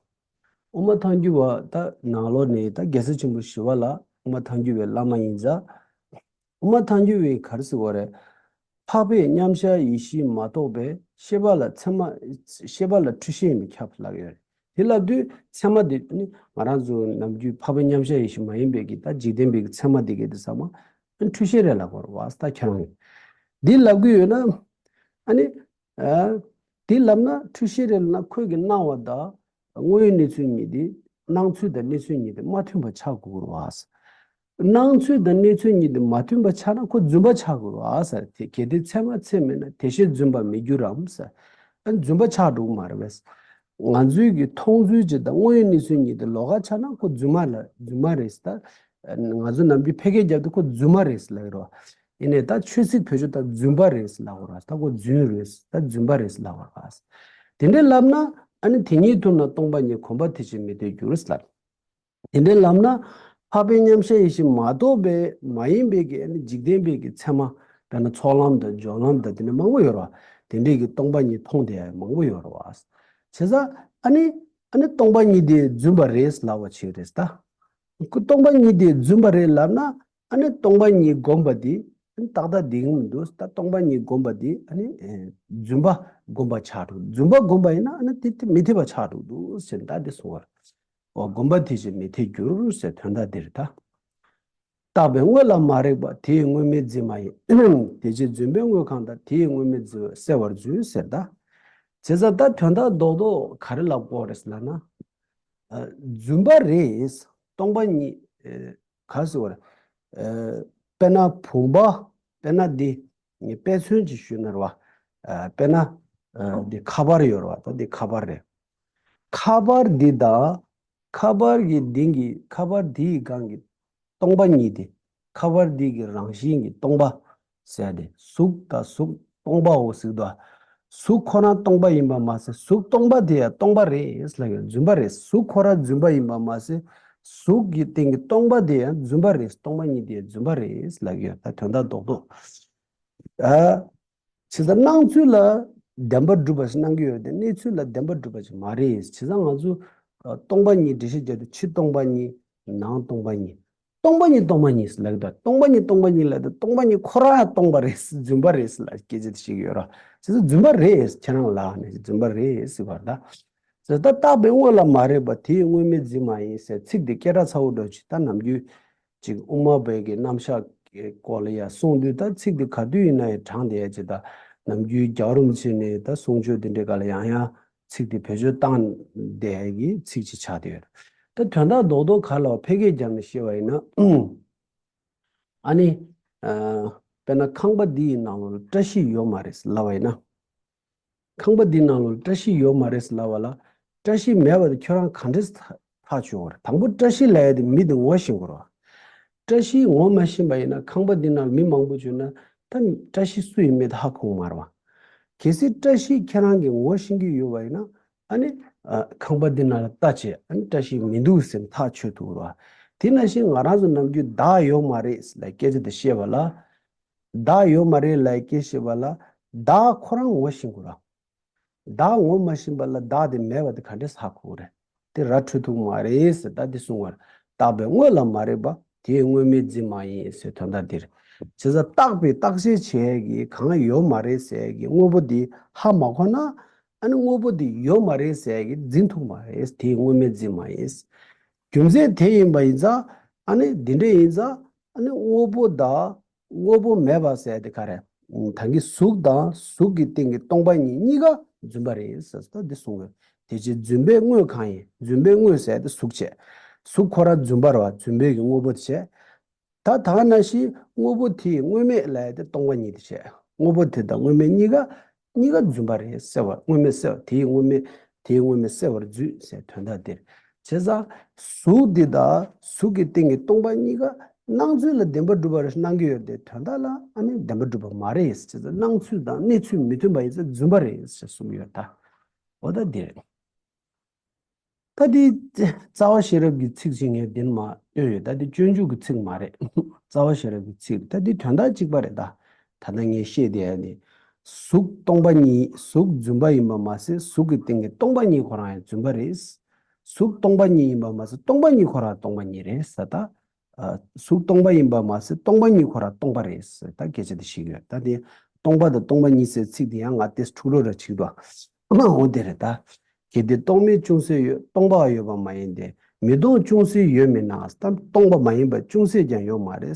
དབུ་མ་ཐལ་འགྱུར་བ་ད་ནང་ལོགས་ནས་ད་རྒྱལ་སྲས་ཆེན་པོ་ཞི་བ་ལྷ་དབུ་མ་ཐལ་འགྱུར་བའི་བླ་མ་ཡིན་ཙང་། དབུ་མ་ཐལ་འགྱུར་བས་ག་རེ་ཟེར་བ་རེད། འཕགས་པས་མཉམ་གཞག་ཡེ་ཤེས་མ་རྟོགས་པས་ཤེས་པ་ལ་ཚད་མ། ཤེས་པ་ལ་འཁྲུལ་ཤེས་ཡིན་པས་ཁྱབ་ལབ་ཡོད་རེད། དེ་ལབ་དུས་ཚད་མ་དེ་ནི་ང་རང་ཚོ་ནམ་རྒྱུན་འཕགས་པའི་མཉམ་གཞག་ཡེ་ཤེས་མ་ཡིན་པའི་གི་ད་འཇིག་རྟེན་པའི་གི་ཚད་མ་དེ་གའི་དེ་ཚང་མ་ འཁྲུལ་ཤེས་རེད་ལབ་དགོས་རེད་བ། ད་ཁྱེད་རང་གིས་འདི་ལབ་གི་ཡོད་ན། ཨ་ནི། ཨ། འདི་ལབ་ན་འཁྲུལ་ཤེས་རེད་ལབ་ན། ཁོས་ཀྱི་སྣང་བ་དང་དངོས་ཡོད་གནས་ཚུལ་གཉིས་དེ། སྣང་ཚུལ་དང་གནས་ཚུལ་གཉིས་དེ་མ་མཐུན་པ་ཆགས་དགོས་རེད་བ། སྣང་ཚུལ་དང་གནས་ཚུལ་གཉིས་དེ་མ་མཐུན་པ་ཆགས་ན་ཁོ་རྫུན་པ་ཆགས་དགོས་རེད་བ་ཟེར། དེ་གལ་ཏེ་ཚད་མ་ཚད་མེད་ན། དེ་ཤེས་རྫུན་པར་མི་འགྱུར་རམ་ཟེར། ཨ། རྫུན་པ་ཆགས་འགྲོ་གི་མ་རེད་པས། ང་ཚོའི་གི་མཐོང་ཚུལ་གཅིག་དང་དངོས་ཡོད་གནས་ཚུལ་གཉིས་དེ་ལོགས་ཀ་ཆགས་ན་ཁོ་རྫུན་མ་ལ་རྫུན་མ་རེད་ཟེར། ད་ང་ཚོ་ནམ་རྒྱུན་ཕལ་སྐད་རྒྱབ་དུས་ཁོ་རྫུན་མ་རེད་ཟེར་ལབ་ཀྱི་རེད་བ། ཡིན་ནའི་ད་ཆོས་ཚིག་བེད་སྤྱོད་ད་རྫུན་པ་རེད་ཟེར་ལབ་དགོས་རེད། ད་ཁོ་རྫུན་རེད་ཟེར། ད་རྫུན་པ་རེད་ཟེར་ལབ་དགོས་རེད་བ། དེ་འདྲས་ལབ་ན། ཨ་ནི་དེ་གཉིས་མཐུན་ན་སྟོང་པ་ཉིད་གོམས་པ་དེ་བཞིན་མི་འཐད་འགྱུར་ཟེར་ལབ། དེ་འདྲའི་ལབ་ན། འཕགས་པའི་མཉམ་གཞག་ཡེ་ཤེས་མ་གཏོགས་པའི་མ་ཡིན་པའི་གི་ཨ་ནི་འཇིག་རྟེན་པའི་གི་ཚད་མ། དཔེར་ན་ཚོགས་ལམ་དང་སྦྱོར་ལམ་དང་དེ་འདྲ་མང་པོ་ཡོད་རེད་བ། དེ་འདྲའི་གི་སྟོང་པ་ཉིད་མཐོང་བསྡད་ཡ་མང་པོ་ཡོད་རེད་བ། བྱས་ཙང་ཨ་ནི། ཨ་ནི་སྟོང་པ་ཉིད་དེ་རྫུན་པ་རེད་ལབ་པ་ཅིག་རེད་ད། ཁོ་སྟོང་པ་ཉིད་དེ་རྫུན་པ་རེད་ལབ་ན། ཨ་ནི་སྟོང་པ་ཉིད་བསྒོམས་པ་དེ། ཨ་ནི་ཏག་ཏག་བསྡད་ཀྱི་མི་འདུག་ད་སྟོང་པ་ཉིད་བསྒོམས་པ་དེ་ཨ་ནི། ཨེ། རྫུན་པ་བསྒོམས་པ་ཆགས་འགྲོ། རྫུན་པ་བསྒོམས་པ་ཡིན་ན་ཨ་ནི་དེ་དེ་མི་འཐད་པ་ཆགས་འགྲོ་འདུག་ཟེར་ད་དེ་གསུང་བ་རེད། འོ། གོམས་པ་དེ་བཞིན་མི་འཐད་འགྱུར་ཟེར་དོན་དག་འདི་རེད་ད། བཏགས་པའི་དངོས་ལ་མ་རེག་པ། དེ་ཡི་དངོས་མེད་འཛིན་མ་ཡིན། དེ་ཕྱིར་རྫུན་པས་དངོས་གང་དག། དེ་ཡི་དངོས་མེད་འཛིན་པ་གསལ་བར་འཛུད་ཟེར་ད། བྱས་ཙང་ད་དོན་དག་རྡོག་རྡོག་ག་རེ་ལབ་དགོས་རེད་ལབ་ན། ཨ། རྫུན་པ་རེད། སྟོང་པ་ཉིད། ཨེ། ག་རེ་ཟེར་དགོས་རེད། ཨེ། དཔེར་ན་བུམ་པ། དཔེར་ན་འདི། ངས་དཔེ་མཚོན་ཅིག་ཞུས་ན་རེད་བ། ཨ། དཔེར་ན། ཨ། འདི་ཁ་པར་ཡོད་རེད་བ། ད་འདི་ཁ་པར་རེད། ཁ་པར་འདི་དང་། ཁ་པར་གྱི་སྟེང་གི། ཁ་པར་འདིའི་སྒང་གི་སྟོང་པ་ཉིད་དེ། ཁ་པར་འདི་གི་རང་བཞིན་གྱི་སྟོང་པ་ཟེར་ཏེ། གཟུགས་དང་གཟུགས་སྟོང་པའོ་ཟེར་གྱི་འདུག། གཟུགས་ཁོ་རང་སྟོང་པ་ཡིན་པ་མ་ཟད། གཟུགས་སྟོང་པ་དེ་ཡང་སྟོང་པ་རེད་ལབ་ཡོད། རྫུན་པ་རེད། གཟུགས་ཁོ་རང་རྫུན་པ་ཡིན་པ་མ་ཟད། གཟུགས་ཀྱི་སྟེང་གི་སྟོང་པ་དེ་ཡང་རྫུན་པ་རེད། སྟོང་པ་ཉིད་དེ་ཡང་རྫུན་པ་རེད་ལབ་ཡོད། ད་དོན་དག་རྡོག་རྡོག། ཨ། བྱས་ཙང་སྣང་ཚུལ་ལ་བདེན་པར་གྲུབ་པ་ཞིག་སྣང་གི་ཡོད་དེ། གནས་ཚུལ་ལ་བདེན་པར་གྲུབ་པ་ཞིག་མ་རེད། བྱས་ཙང་ང་ཚོ། ཨ། སྟོང་པ་ཉིད་འགྲེལ་བཤད་རྒྱབ་དུས། ཕྱི་སྟོང་པ་ཉིད། ནང་སྟོང་པ་ཉིད། སྟོང་པ་ཉིད་སྟོང་པ་ཉིད་ཟེར་ལབ་ཀྱི་འདུག། སྟོང་པ་ཉིད་སྟོང་པ་ཉིད་ལབ་དུས། སྟོང་པ་ཉིད་ཁོ་རང་ཡང་སྟོང་པ་རེད། རྫུན་པ་རེད་ལབ་སྐད་ཆ་དེ་བཤད་ཀྱི་ཡོད་རེད། བྱས་ཙང་རྫུན་པ་རེད། ཁྱེད་རང་ལབ་ནས་རྫུན་པ་རེད་ཟེར་བ་རེད་ད། ཟེར་ད། བཏགས་པའི་དངོས་ལ་མ་རེག་པ། དེ་ཡི་དངོས་མེད་འཛིན་མ་ཡིན་ཟེར་ཚིག་འདི་སྐད་གྲགས་ཚ་བོ་འདྲ་ཅིག། ད་ནམ་རྒྱུན་ཅིག་དབུ་མ་པའི་གི་རྣམ་གཞག་གི་སྐོར་ལ་ཡང་གསུང་དུས། ད་ཚིག་འདི་ག་དུས་ཡིན་ན་ཡང་དྲངས་བསྡད་ཡ་ཅིག། ད་ནམ་རྒྱུན་རྒྱལ་བ་རིན་པོ་ཆེ་ནས་ད་གསུང་ཆོས་འདི་འདྲའི་སྐབས་ལ་ཡང་ཡང་ཚིག་འདི་བེད་སྤྱོད་བཏང་བསྡད་ཡ་གི་ཚིག་ཅིག་ཆགས་བསྡད་ཡོད། ད་དོན་དག་རྡོག་རྡོག་ག་ལ་བ་ཕལ་སྐད་རྒྱབ་ནས་བཤད་པ་ཡིན་ན། ཨ་ནི། ཨ། དཔེར་ན་ཁང་པ་འདི་ཡི་ནང་ལོགས་ལ་བཀྲ་ཤིས་ཡོད་མ་རེད་ལབ་པ་ཡིན་ན། ཁང་པ་འདི་ནང་ལོགས་ལ་བཀྲ་ཤིས་ཡོད་མ་རེད་ལབ་པ་ལ། བཀྲ་ཤིས་མེད་པ་དེ་ཁྱོད་རང་ག་འདྲས་ཐག་ཐག་ཆོད་པ་རེད། དང་པོ་བཀྲ་ཤིས་ལབ་ཡ་དེ་མི་དེ་ངོ་ཤེས་དགོས་རེད་བ། བཀྲ་ཤིས་ངོ་མ་ཤེས་པ་ཡིན་ན། ཁང་པ་འདི་ནང་ལ་མི་མང་པོ་བྱུང་ན། ད་བཀྲ་ཤིས་སུ་ཡིན་མེད་དེ་ཧ་གོ་གི་མ་རེད་བ། གལ་སྲིད་བཀྲ་ཤིས་ཁྱེད་རང་གིས་ངོ་ཤེས་ཀྱི་ཡོད་པ་ཡིན་ན། ཨ་ནི། ཨ། ཁང་པ་འདི་ནང་ལ་ལྟ་བྱས། ཨ་ནི་བཀྲ་ཤིས་མི་འདུག་ཟེར་ནས་ཐག་ཆོད་ཐུབ་ཀྱི་རེད་བ། དེ་ནང་བཞིན་ང་རང་ཚོ་ནམ་རྒྱུན་བདག་ཡོད་མ་རེད་ལབ་སྐད་ཆ་དེ་བཤད་པ་ལ། བདག་ཡོད་མ་རེད་ལབ་སྐད་བཤད་པ་ལ། བདག་ཁོ་རང་ངོ་ཤེས་དགོས་རེད། བདག་ངོ་མ་ཤེས་པ་ལ་བདག་དེ་མེད་པ་དེ་ག་འདྲས་ཧ་གོ་གི་རེད། དེ་ར་འཕྲོད་ཐུབ་མ་རེད་ཟེར། ད་དེ་གསུང་བར། བཏགས་པའི་དངོས་ལ་མ་རེག་པ། དེའི་དངོས་མེད་འཛིན་མ་ཡིན་ཟེར་དོན་དག་འདིར། བྱས་ཙང་བཏགས་པའི་བརྟག་དཔྱད་བྱེད་ཡས་ཀྱི་གང་ཡོད་མ་རེད་ཟེར་ཡས་ཀྱི་དངོས་པོ་དེ་ཧ་མ་གོ་ན། ཨ་ནི་དངོས་པོ་དེ་ཡོད་མ་རེད་ཟེར་ཡས་ཀྱི་འཛིན་ཐུབ་མ་རེད། དེའི་དངོས་མེད་འཛིན་མ་ཡིན། རྒྱུ་མཚན་དེ་ཡིན་པ་ཡིན་ཙང་། ཨ་ནི་འདི་འདྲ་ཡིན་ཙང་། ཨ་ནི་དངོས་པོ་དང་དངོས་པོ་མེད་པ་ཟེར་དེ་ག་རེ། ད་གིན་གཟུགས་དང་གཟུགས་ཀྱི་སྟེང་གི་སྟོང་པ་ཉིད་གཉིས་ཀ་རྫུན་པ་རེད་ཟེར་ད་འདི་གསུང་གི། དེ་ཕྱིར་རྫུན་པས་དངོས་གང་ཡིན། རྫུན་པས་དངོས་ཟེར་དེ་གཟུགས་བྱས། གཟུགས་ཁོ་རང་རྫུན་པ་རེད་བ། རྫུན་པའི་གི་དངོས་པོ་དེ་བྱས། ད་ད་ག་ནང་བཞིན་དངོས་པོ་དེ་ཡི་དངོས་མེད་ལབ་ཡ་དེ་སྟོང་པ་ཉིད་དེ་བྱས། དངོས་པོ་དེ་དང་དངོས་མེད་གཉིས་ཀ་གཉིས་ཀ་རྫུན་པ་རེད་གསལ་བ། དངོས་མེད་གསལ་བ། དེའི་དངོས་མེད། དེའི་དངོས་མེད་གསལ་བར་འཛུད་ཟེར་དོན་དག་འདིར། བྱས་ཙང་གཟུགས་འདི་དང་གཟུགས་ཀྱི་སྟེང་གི་སྟོང་པ་གཉིས་ཀ་སྣང་ཚུལ་ལ་བདེན་པར་གྲུབ་པ་རེད་སྣང་གི་ཡོད་དེ། དོན་དག་ལ་ཨ་ནི་བདེན་པར་གྲུབ་པ་མ་རེད། བྱས་ཙང་སྣང་ཚུལ་དང་གནས་ཚུལ་མི་མཐུན་པ་ཡིན་ཙང་རྫུན་པ་རེད་ཟེར་གསུངས་ཡོད་ད། འོ་ད་འདི་རེད། ད་འདི་རྩ་བ་ཤེས་རབ་ཀྱི་ཚིག་ཅིག་ངས་འདིར་མར་བཏོན་ཡོད། ད་འདི་སྤྱོད་འཇུག་གི་ཚིག་མ་རེད། རྩ་བ་ཤེས་རབ་ཀྱི་ཚིག་ད་འདི་དོན་དག་གཅིག་པ་རེད་ད། ད་ལྟ་ངས་བཤད་བསྡད་ཡ་ནི། གཟུགས་སྟོང་པ་ཉིད། གཟུགས་རྫུན་པ་ཡིན་པ་མ་ཟད། གཟུགས་ཀྱི་སྟེང་གི་སྟོང་པ་ཉིད་ཁོ་རང་ཡང་རྫུན་པ་རེད། གཟུགས་སྟོང་པ་ཉིད་ཡིན་པ་མ་ཟད། སྟོང་པ་ཉིད་ཁོ་རང་སྟོང་པ་ཉིད་རེད་ཟེར་ད། ཨ། གཟུགས་སྟོང་པ་ཡིན་པ་མ་ཟད། སྟོང་པ་ཉིད་ཁོ་རང་སྟོང་པ་རེད་ཟེར་ད་སྐད་ཆ་དེ་བཤད་ཀྱི་ཡོད། ད་དེ་སྟོང་པ་དང་སྟོང་པ་ཉིད་ཟེར་ཚིག་དེ་ཡང་ང་ཏོག་ཙམ་འཁྲུག་རོ་ར་བྱེད་ཀྱི་འདུག། འོ་དེ་རེད་ད། གལ་ཏེ་སྟོང་མེད་ཅུང་ཟད་ཡོད། སྟོང་པ་ཡོད་པ་མ་ཡིན་ཏེ། མི་སྟོང་ཅུང་ཟད་ཡོད་མིན་ན། ད་སྟོང་པ་མ་ཡིན་པ་ཅུང་ཟད་ཀྱང་ཡོད་མ་རེད།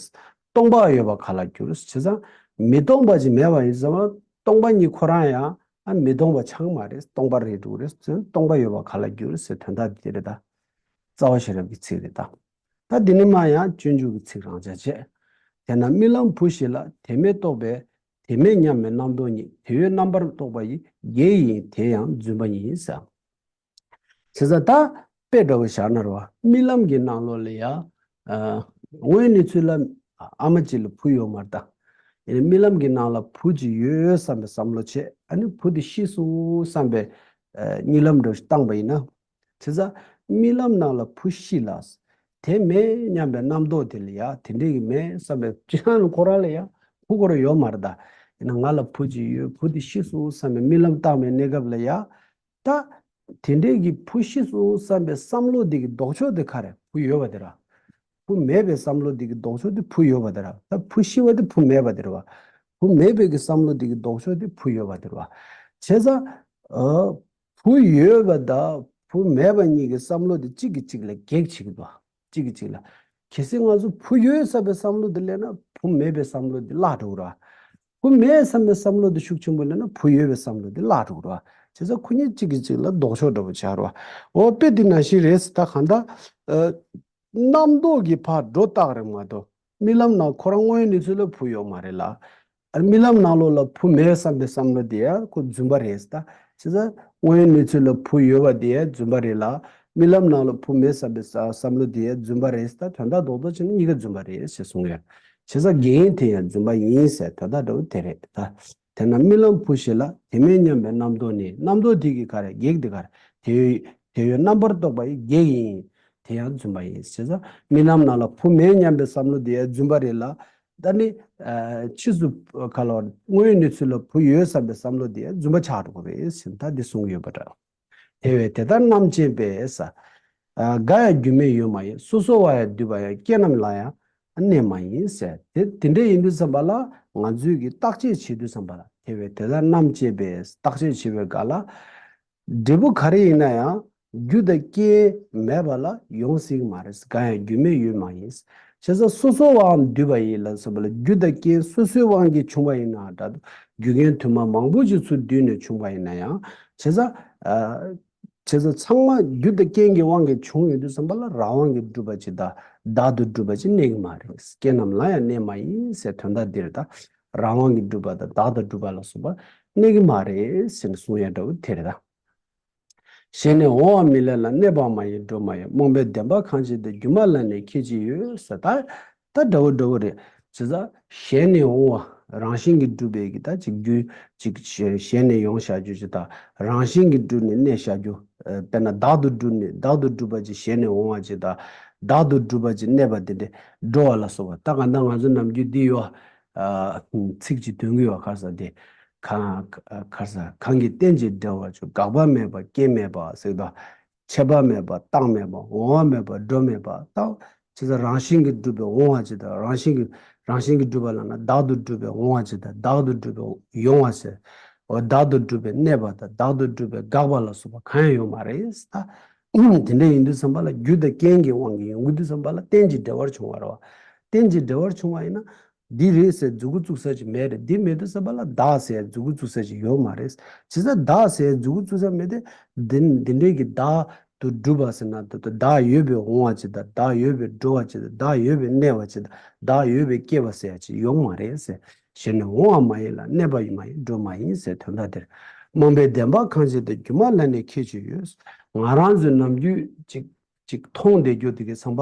སྟོང་པ་ཡོད་པ་ག་ལ་འགྱུར། བྱས་ཙང་མི་སྟོང་པ་ཅིག་མེད་པ་ཡིན་ཙང་སྟོང་པ་ཉིད་ཁོ་རང་ཡང་ཨ་མི་སྟོང་པ་ཆགས་མ་རེད། སྟོང་པ་རེད་འགྲོ་གི་རེད། སྟོང་པ་ཡོད་པ་ག་ལ་འགྱུར་ཟེར་དོན་དག་འདི་རེད་ད། རྩ་བ་ཤེས་རབ་ཀྱི་ཚིག་རེད་ད། ད་འདི་ནི་མ་ཡང་སྤྱོད་འཇུག་གི་ཚིག་རང་ཆ་བྱས། དེས་ན་རྨི་ལམ་བུ་བཞི་ལ། དེ་མེད་རྟོགས་པས་དེ་མེད་སྙམ་པའི་རྣམ་རྟོག་ཉིད། དེ་ཡོད་རྣམ་པར་རྟོག་པ་ཡི། བགེགས་ཡིན་དེ་ཡང་རྫུན་པ་ཡིན་ཟེར། བྱས་ཙང་ད་དཔེ་འདྲ་བོ་བཞག་ན་རེད་བ། རྨི་ལམ་གྱི་ནང་ལོགས་ལ་ཡ། ཨ། དངོས་ཡོད་གནས་ཚུལ་ལ་ཨ་མ་གཅིག་ལ་བུ་ཡོད་མ་རེད་ད། ཡིན་ནའི་རྨི་ལམ་གྱི་ནང་ལ་བུ་གཅིག་ཡོད་བསམ་པའི་བསམ་བློ་བྱས། ཨ་ནི་བུ་དེ་ཤི་སོང་བསམ་པའི་ཨ་གཉིད་ལམ་འདྲ་བོ་ཞིག་བཏང་པ་ཡིན་ན། བྱས་ཙང་རྨི་ལམ་ནང་ལ་བུ་ཤི་ལ། དེ་མེད་སྙམ་པའི་རྣམ་རྟོག་དེ་ལ་ཡ་དེ་འདྲས་ཀྱི་མེད་བསམ་པའི་སྤྱི་བཏང་ཁོ་རང་ལ་ཡ་བུ་ཁོ་རང་ཡོད་མ་རེད་ད། ཡིན་ན་ང་ལ་བུ་གཅིག་ཡོད། བུ་དེ་ཤི་སོང་བསམ་པའི་རྨི་ལམ་བཏང་བའི་གནས་སྐབས་ལ་ཡ། ད། དེ་འདྲས་ཀྱི་བུ་ཤི་སོང་བསམ་པའི་བསམ་བློ་འདི་གི་ལྡོག་ཕྱོགས་དེ་ག་རེ། བུ་ཡོད་པ་དེ་ར། བུ་མེད་པའི་བསམ་བློ་འདི་གི་ལྡོག་ཕྱོགས་དེ་བུ་ཡོད་པ་དེ་ར། ད་བུ་ཤི་བ་དེ་བུ་མེད་པ་དེ་ར་བ། བུ་མེད་པའི་གི་བསམ་བློ་འདི་གི་ལྡོག་ཕྱོགས་དེ་བུ་ཡོད་པ་དེ་ར་བ། བྱས་ཙང་། ཨ། བུ་ཡོད་པ་དང་བུ་མེད་པ་གཉིས་ཀྱི་བསམ་བློ་དེ་གཅིག་གིས་གཅིག་ལ་གེགས་བྱེད་ཀྱི་འདུག་གཅིག་གིས་གཅིག་ལ། གལ་སྲིད་ང་ཚོ་བུ་ཡོད་བསམ་པའི་བསམ་བློ་དེ་སླེབས་ན་བུ་མེད་པའི་བསམ་བློ་དེ་བརླག་འགྲོ་གི་ར། བུ་མེད་བསམ་པའི་བསམ་བློ་དེ་ཤུགས་ཆེན་པོ་སླེབས་ན་བུ་ཡོད་པའི་བསམ་བློ་དེ་བརླག་འགྲོ་གི་ར། བྱས་ཙང་ཁོ་གཉིས་གཅིག་གིས་གཅིག་ལ་ལྡོག་ཕྱོགས་འདྲ་པོ་ཆགས་ར། འོ་དཔེ་དེ་ནང་བཞིན་རེད། ད་གང་ལྟར། ཨ། རྣམ་རྟོག་གིས་ཕར་སྒྲོ་བཏགས་རེད་མ་གཏོགས། རྨི་ལམ་ནང་ཁོ་རང་དངོས་ཡོད་གནས་ཚུལ་ལ་བུ་ཡོད་མ་རེད་ལ། རྨི་ལམ་ནང་ལོགས་ལ་བུ་མེད་བསམ་པའི་བསམ་བློ་དེ་ཡང་ཁོ་རྫུན་པ་རེད་ད། བྱས་ཙང་དངོས་ཡོད་གནས་ཚུལ་ལ་བུ་ཡོད་པ་དེ་ཡང་རྫུན་པ་རེད་ལ། རྨི་ལམ་ནང་ལ་བུ་མེད་བསམ་པའི་བསམ་བློ་དེ་ཡང་རྫུན་པ་རེད་ད། དོན་དག་རྡོག་རྡོག་བྱས་ན་གཉིས་ཀ་རྫུན་པ་རེད་ཞེས་གསུངས་ཡོད། བྱས་ཙང་བགེགས་ཡིན་དེ་ཡང་རྫུན་པ་ཡིན་ཟེར་དོན་དག་འདྲ་བོ་དེ་རེད་ད། དེས་ན་རྨི་ལམ་བུ་བཞི་ལ། དེ་མེད་སྙམ་པའི་རྣམ་རྟོག་ནི། རྣམ་རྟོག་དེ་གི་ག་རེ། བགེགས་དེ་ག་རེ། དེ་ཡོད་དེ་ཡོད་རྣམ་པར་རྟོག་པ་ཡི་བགེགས་ཡིན། དེ་ཡང་རྫུན་པ་ཡིན། བྱས་ཙང་རྨི་ལམ་ནང་ལ་བུ་མེད་སྙམ་པའི་བསམ་བློ་དེ་ཡང་རྫུན་པ་རེད་ལ། ད་ནི། ཨ། ཕྱིས་སུ་ག་ལ་བར་དངོས་ཡོད་གནས་ཚུལ་ལ་བུ་ཡོད་བསམ་པའི་བསམ་བློ་དེ་ཡང་རྫུན་པ་ཆགས་འགྲོ་གི་རེད་ཟེར་ད་འདི་གསུང་གི་ཡོད་པ་འདྲ། དེ་བས་དེ་ལྟར་རྣམ་དཔྱད་པས་ཟེར། ཨ། འགའ་ཡང་རྒྱུ་མེད་ཡོད་མ་ཡིན། སོ་སོ་བ་ཡང་འདུས་པ་ཡང་། རྐྱེན་རྣམས་ལ་ཡང་གནས་མ་ཡིན་ཟེར། དེ་དེ་འདྲ་ཡིན་དུས་ཙམ་པ་ལ་ང་ཚོས་ཀྱི་བརྟག་དཔྱད་བྱེད་དུས་ཙམ་པ་ལ། དེ་བས་དེ་ལྟར་རྣམ་དཔྱད་པས་བརྟག་དཔྱད་བྱེད་པའི་སྒང་ལ། འབྲས་བུ་ག་རེ་ཡིན་ན་ཡང་རྒྱུ་དང་རྐྱེན་མེད་པ་ལ་ཡོང་སྲིད་ཀྱི་མ་རེད། འགའ་ཡང་རྒྱུ་མེད་ཡོད་མ་ཡིན། བྱས་ཙང་སོ་སོ་བའང་འདུས་པ་ཡིན་ལ་སོགས་པ་ལ་རྒྱུ་དང་རྐྱེན་སོ་སོའི་དབང་གིས་བྱུང་བ་ཡིན་ན་འདྲ། རྒྱུ་རྐྱེན་དུ་མ་མང་པོ་ཞིག་ཚུར་བསྡུས་ནས་བྱུང་བ་ཡིན་ན་ཡང་། བྱས་ཙང་། ཨ། བྱས་ཙང་ཚང་མ་རྒྱུ་དང་རྐྱེན་གྱི་དབང་གིས་བྱུང་ཡོད་དུས་ཙམ་པ་ལ་རང་དབང་གིས་གྲུབ་པ་ཅིག་དང་བདག་ཏུ་གྲུབ་པ་ཅིག་གནས་ཀྱི་མ་རེད། རྐྱེན་རྣམས་ལ་ཡང་གནས་མ་ཡིན་ཟེར་དོན་དག་འདི་རེད་ད། རང་དབང་གིས་གྲུབ་པ་དང་བདག་ཏུ་གྲུབ་པ་ལ་སོགས་པ་གནས་ཀྱི་མ་རེད་ཟེར་ནས་གསུང་ཡ་འདྲ་བོ་དེ་རེད་ད། གཞན་ནི་འོང་བ་མི་སླེབ་ལ། གནས་པ་མ་ཡིན་འགྲོ་མ་ཡིན། རྨོངས་པས་བདེན་པ་གང་བྱེད་དེ། སྒྱུ་མ་ལ་ནི་ཁྱད་ཅི་ཡོད་ཟེར་ད། ད་འདྲ་བོ་འདྲ་བོ་རེད། བྱས་ཙང་གཞན་ནས་འོང་བ་རང་བཞིན་གྱིས་གྲུབ་པའི་གི་ད་ཅིག་རྒྱུ་ཅིག་གཞན་ནས་ཡོང་བཞག་རྒྱུ་ཅིག་དང་རང་བཞིན་གྱིས་གྲུབ་ནས་གནས་བཞག་རྒྱུ། ཨ། དཔེར་ན་བདག་ཏུ་གྲུབ་ནས་བདག་ཏུ་གྲུབ་པ་ཅིག་གཞན་ནས་འོང་བ་ཅིག་དང་བདག་ཏུ་གྲུབ་པ་ཅིག་གནས་པ་དེ་འདྲས་འགྲོ་བ་ལ་སོགས་པ། ད་ག་ད་ང་ཚོ་ནམ་རྒྱུན་འདི་ཡོད། ཨ། ཚིག་ཅིག་འདོན་གྱི་ཡོད། ག་རེ་ཟེར་དེ། གང་ག་རེ་ཟེར། གང་གིས་རྟེན་ཅིང་འབྲེལ་བར་འབྱུང་། འགག་པ་མེད་པ་རྐྱེན་མེད་པ་ཟེར་དུས། ཆད་པ་མེད་པ་རྟགས་མེད་པ། འོང་བ་མེད་པ་འགྲོ་མེད་པ། ད་བྱས་ཙང་རང་བཞིན་གྱིས་གྲུབ་པའི་འོང་བ་ཅིག་དང་རང་བཞིན་གྱིས་རང་བཞིན་གྱིས་གྲུབ་པ་ལབ་ན་བདག་ཏུ་གྲུབ་པའི་འོང་བ་ཅིག་དང་བདག་ཏུ་གྲུབ་པའི་ཡོང་བ་ཟེར། འོ་བདག་ཏུ་གྲུབ་པའི་གནས་པ་དང་བདག་ཏུ་གྲུབ་པའི་འགག་པ་ལ་སོགས་པ་གང་ཡང་ཡོད་མ་རེད་ད། དེ་འདྲ་ཡིན་དུས་ཙམ་པ་ལ་རྒྱུ་དང་རྐྱེན་གྱི་དབང་གིས་ཡོང་གི་དུས་ཙམ་པ་ལ་རྟེན་ཅིང་འབྲེལ་བར་འབྱུང་བ་རེད་བ། རྟེན་ཅིང་འབྲེལ་བར་འབྱུང་བ་ཡིན་ན། འདི་རེད་ཟེར་མཛུབ་གུ་བཙུགས་ས་ཅིག་མེད་རེད། འདི་མེད་དུས་ཙམ་པ་ལ་བདག་ཟེར་མཛུབ་གུ་བཙུགས་ས་ཅིག་ཡོད་མ་རེད། བྱས་ཙང་བདག་ཟེར་མཛུབ་གུ་བཙུགས་ས་མེད་དེ། འདི་འདི་འདྲའི་གི་བདག་ཏུ་གྲུབ་པ་ཟེར་ན་ད་ལྟ་བདག་ཡོད་པའི་འོང་བ་ཅིག་དང་བདག་ཡོད་པའི་འགྲོ་བ་ཅིག་དང་བདག་ཡོད་པའི་གནས་པ་ཅིག་དང་བདག་ཡོད་པའི་སྐྱེ་བ་ཟེར་ཡ་ཅིག་ཡོད་མ་རེད་ཟེར། གཞན་ནི་འོང་བ་མ་ཡིན་ལ། གནས་པ་མ་ཡིན་འགྲོ་མ་ཡིན་ཟེར་དོན་དག་དེར། རྨོངས་པས་བདེན་པ་གང་བྱེད་དེ། སྒྱུ་མ་ལ་ནི་ཁྱད་ཅི་ཡོད། ང་རང་ཚོའི་ནམ་རྒྱུན་ཅིག་ཅིག་མཐོང་བསྡད་རྒྱུ་དེ་གའི་ཚང་པ།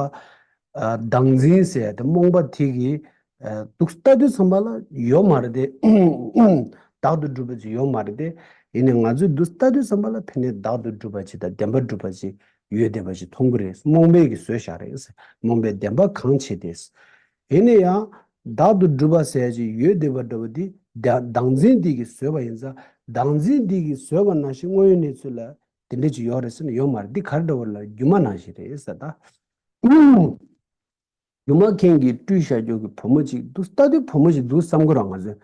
ཨ། བདག་འཛིན་ཟེར་ཡ་དེ་རྨོངས་པ་དེ་གིས། ཨ། འདུག་ལྟ་དུས་ཚང་པ་ལ་ཡོད་མ་རེད་དེ། བདག་ཏུ་གྲུབ་པ་ཅིག་ཡོད་མ་རེད་དེ། ཡིན་ནའི་ང་ཚོས་འདུག་ལྟ་དུས་ཚང་པ་ལ་ཕ་ནས་བདག་ཏུ་གྲུབ་པ་ཅིག་དང་བདེན་པར་གྲུབ་པ་ཅིག་ཡོད་བསྡད་པ་ཅིག་མཐོང་གི་རེད། རྨོངས་པས་ཀྱིས་བཟོས་བཞག་རེད། རྨོངས་པས་བདེན་པ་གང་བྱེད་དེ། ཡིན་ནའི་ཡང་བདག་ཏུ་གྲུབ་པ་ཟེར་ཡ་ཅིག་ཡོད་བསྡད་པ་འདྲ་བོ་དེ་བདག་བདག་འཛིན་དེ་གིས་བཟོས་པ་ཡིན་ཙང་། བདག་འཛིན་དེ་གིས་བཟོས་པ་ནང་བཞིན་དངོས་ཡོད་གནས་ཚུལ་ལ་དེ་འདྲ་ཅིག་ཡོད་རེད་ཟེར་ན་ཡོད་མ་རེད། འདི་ག་རེ་འདྲ་བོ་ལ་སྒྱུ་མ་ནང་བཞིན་རེད་ཟེར་ད། སྒྱུ་མ་མཁན་གྱིས་སྤྲུལ་བཞག་རྒྱུ་གི་བུ་མོ་ཅིག་འདུག་ལྟ་དུས་བུ་མོ་ཅིག་འདུག་བསམ་གི་རེད་བ། ང་ཚོས་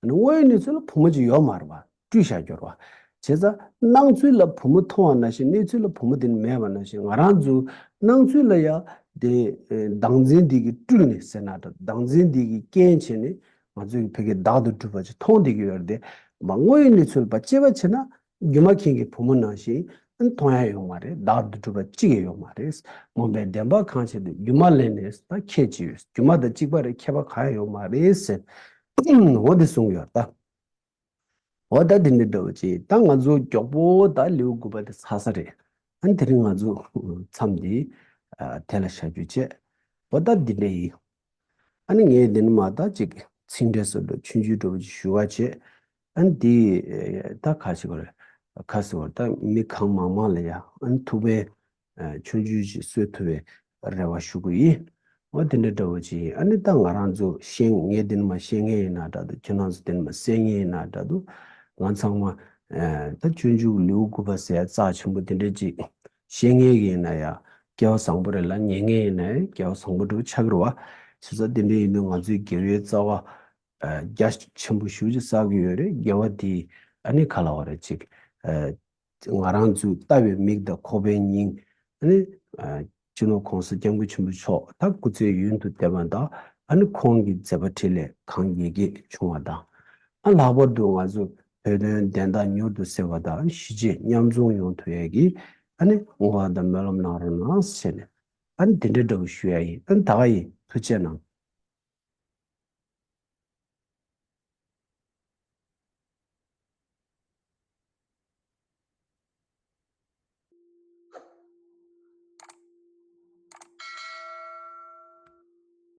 དངོས་ཡོད་གནས་ཚུལ་ལ་བུ་མོ་ཅིག་ཡོད་མ་རེད་བ། སྤྲུལ་བཞག་རྒྱུ་རེད་བ། བྱས་ཙང་སྣང་ཚུལ་ལ་བུ་མོ་མཐོང་བ་ནང་བཞིན་གནས་ཚུལ་ལ་བུ་མོ་དེ་ནི་མེད་པ་ནང་བཞིན། ང་རང་ཚོ་སྣང་ཚུལ་ལ་ཡང་དེ་ཨེ་བདག་འཛིན་འདི་གིས་སྤྲུལ་ནས་ཟེར་ན་འདྲ། བདག་འཛིན་འདི་གིས་རྐྱེན་བྱས་ནས་ང་ཚོས་ཕ་གིར་བདག་ཏུ་གྲུབ་པ་ཅིག་མཐོང་བསྡད་ཀྱི་ཡོད་རེད་དེ། མ་དངོས་ཡོད་གནས་ཚུལ་ལ་དཔྱད་པ་བྱས་ན་སྒྱུ་མ་མཁན་གྱི་བུ་མོ་ནང་བཞིན་མཐོང་ཡ་ཡོད་མ་རེད། བདག་ཏུ་གྲུབ་པ་གཅིག་ཀྱང་ཡོད་མ་རེད། མུན་པའི་བདེན་པ་གང་བྱེད་དུ། སྒྱུ་མ་ལས་ནི་ད་ཁྱད་ཅི་ཡོད། སྒྱུ་མ་དང་གཅིག་པ་རེད། ཁྱད་པར་གང་ཡང་ཡོད་མ་རེད་ཟེར། འོ་དེ་གསུངས་ཡོད་ད། འོ་ད་འདི་འདྲ་འདྲ་བོ་ཅིག་ད་ང་ཚོ་མགྱོགས་པོ་ད་ལེའུ་དགུ་པ་དེ་ཚར་ས་རེད། ཨ་ནི་དེ་རིང་ང་ཚོ་མཚམས་འདི་ཨ་དེ་ལ་བཞག་རྒྱུ་བྱས། འོ་ད་འདི་འདྲ་ཡིན། ཨ་ནི་ངས་འདི་ནས་མར་ད་ཅིག་ཚིག་འགྲེལ་སོགས་འདྲ་ཆུང་ཆུང་འདྲ་བོ་ཅིག་ཞུ་བ་བྱས། ཨ་ནི་འདི་ད་ག་ཞིག་གོ་རེད། ག་ཟེར་བ་རེད། ད་མི་གང་མང་མང་ལ་ཡ་ཨ་ནི་ཐུགས་ཕན་ཆུང་ཆུང་ཅིག་གསོས་ཐུབ་པའི་རེ་བ་ཞུ་གི་ཡིན། འོ་དེ་འདྲ་འདྲ་བོ་ཅིག་ཡིན། ཨ་ནི་ད་ང་རང་ཚོ་ཤེས། ངས་འདི་ནས་མར་བཤད་མཁན་ཡིན་ན་འདྲ་འདུག་ཁྱེད་རང་ཚོ་འདི་ནས་མར་གསན་མཁན་ཡིན་ན་འདྲ་འདུག་ང་ཚང་མ་ད་སྤྱོད་འཇུག་ལེའུ་དགུ་པ་ཟེར་ཡ་རྩ་ཆེན་པོ་དེ་འདྲ་ཅིག་བཤད་མཁན་ཡིན་ན་ཡང་སྐལ་བ་བཟང་པོ་རེད་ལ། ཉན་མཁན་ཡིན་ན་ཡང་སྐལ་བ་བཟང་པོ་འདྲ་བོ་ཆགས་ཀྱི་རེད་བ། བྱས་ཙང་དེ་འདྲ་ཡིན་དུས་ང་ཚོའི་སྒེར་བའི་རྩ་བ་རྒྱ་ཆེན་པོ་ཞེ་པོ་ཅིག་བསགས་ཀྱི་ཡོད་རེད། དགེ་བ་འདི་ཨ་ནི་ག་ལབ་དགོས་རེད། ཅིག་ང་རང་ཚོས་ལྟ་བའི་མིག་དང་ཁོག་པའི་སྙིང་། ཨ་ནི་ཨ་སྤྱི་ནོར་༸གོང་ས་༸སྐྱབས་མགོན་ཆེན་པོ་མཆོག་ད་སྐུ་ཚེ་ཡུན་དུ་བརྟན་པ་དང་། ཨ་ནི་ཁོང་གི་མཛད་པ་འཕྲིན་ལས་གང་རྒྱས་རྒྱས་བྱུང་བ་དང་། ཨ་ལྷག་པར་དུ་ང་ཚོ་བོད་དོན་བདེན་མཐའ་མྱུར་དུ་གསལ་བ་དང་། གཞིས་བྱེས་མཉམ་འཛོམས་ཡོང་ཐུབ་ཡས་ཀྱི་ཨ་ནི་བསྔོ་བ་དང་སྨོན་ལམ་གནང་རོགས་གནང་ཟེར་ནས། ཨ་ནི་དེ་འདྲ་འདྲ་བོ་ཞུ་ཡ་ཡིན། ཨ་ནི་ད་ག་ཡིན། ཐུགས་རྗེ་གནང་།